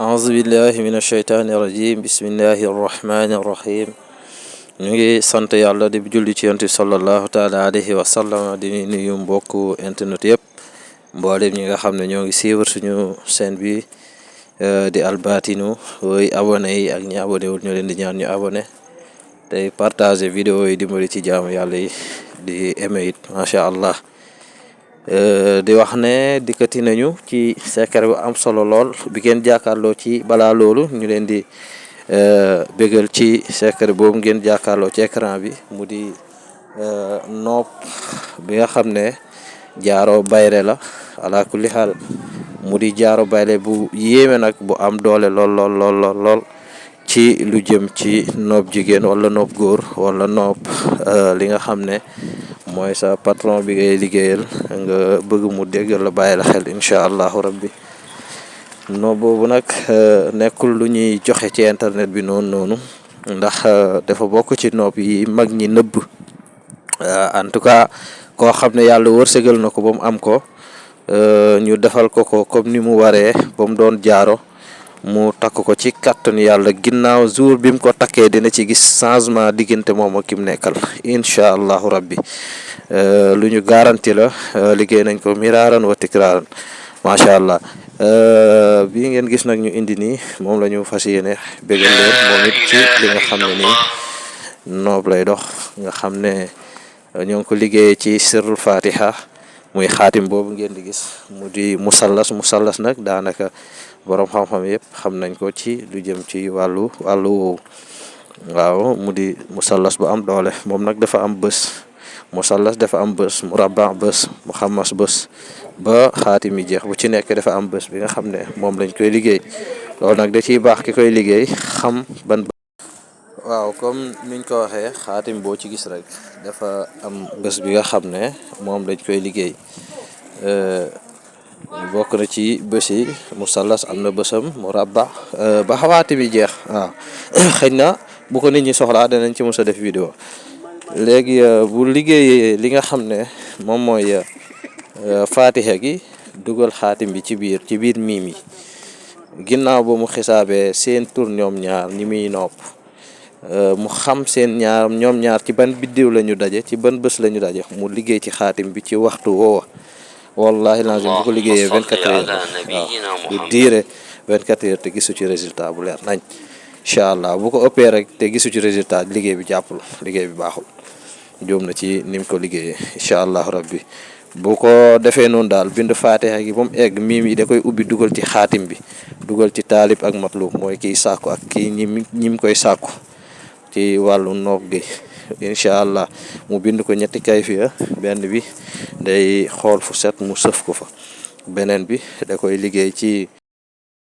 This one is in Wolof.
أعوذ بالله من الشيطان الرجيم بسم الله الرحمن الرحيم ñu ngi sant yàlla di julli ci yonent sallallahu taala alayhi wa sallam di nuyu mbokku internet yëpp mboolem ñi nga xam ne ñoo ngi suivre suñu chaîne bi di Al Batinu woy abonné yi ak ñi abonné wul ñoo leen di ñaan ñu abonné tey partager vidéo yi dimbali ci jaamu yàlla yi di aimé it macha allah di wax ne dikkati nañu ci secret bu am solo lool bi ngeen jàkkaarloo ci balaa loolu ñu leen di bégal ci secret boobu ngeen jàkkaarloo ci écran bi mu di nopp bi nga xam ne jaaro bayre la ala kulli xaal mu di jaaro bayre bu yéeme nag bu am doole lool ci lu jëm ci nopp jigéen wala nopp góor wala nopp li nga xam ne mooy sa patron bi ngay liggéeyal nga bëgg mu dégg la bàyyi la xel incha allahu rabbi no boobu nag nekkul lu ñuy joxe ci internet bi noonu ndax dafa bokk ci nopp yi mag ñi nëbb en tout cas koo xam ne yàlla wërsëgal na ko ba mu am ko ñu defal ko comme ni mu waree ba mu doon jaaro mu takk ko ci kàttanu yàlla ginnaaw jour bi mu ko takkee dina ci gis changement diggante moom ak ki mu nekkal incha allahu rabbi lu ñu garanti la liggéey nañ ko miraaran wa tikraaran macha allah bii ngeen gis nag ñu indi nii moom la ñu fas yéene bégal leen moom it ci li nga xam ne nii noob lay dox nga xam ne ñoo ngi ko liggéeyee ci sirrul fatiha muy xaatim boobu ngeen di gis mu di musallas nag daanaka borom xam-xam yëpp xam nañ ko ci lu jëm ci wàllu woowu waaw mu di musallas bu am doole moom nag dafa am bés musallas dafa am bés murabba bés muxammas bés ba xaatim yi jeex bu ci nekk dafa am bés bi nga xam ne moom lañ koy liggéey loolu nag da ciy baax ki koy liggéey xam ban. waaw comme niñ ko waxee xaatim boo ci gis rek dafa am bés bi nga xam ne moom lañ koy liggéey bokk na ci bés yi musallas am na bésam murabba ba xawaati bi jeex waaw xëy na bu ko nit ñi soxlaa danañ ci mos a def vidéo léegi bu liggéeyee li nga xam ne moom mooy fatiha gi dugal xaatim bi ci biir miim yi ginnaaw ba mu xisaabee seen tur ñoom ñaar ñi muy nopp mu xam seen ñoom ñaar ci ban biddiw la ñu daje ci ban bés la ñu daje mu liggéey ci xaatim bi ci waxtu woowa wallahi lazim bu ko liggéeyee 24 heures waaw du diire 24 heures te gisu ci résultat bu leer nañ incha allah bu ko ëppee rek te gisu ci résultat liggéey bi jàppul liggéey bi baaxul jóom na ci ni mu ko liggéeyee incha allah rabbi bu ko defee noonu daal bind fatiha gi ba mu egg miim yi da koy ubbi dugal ci xaatim bi dugal ci taalib ak matlub mooy kiy sàkku ak kii ñim koy sàkku ci wàllu noob gi incha allah mu bind ko ñetti kayfiya benn bi day xool fu set mu sëf ko fa beneen bi da koy liggéey ci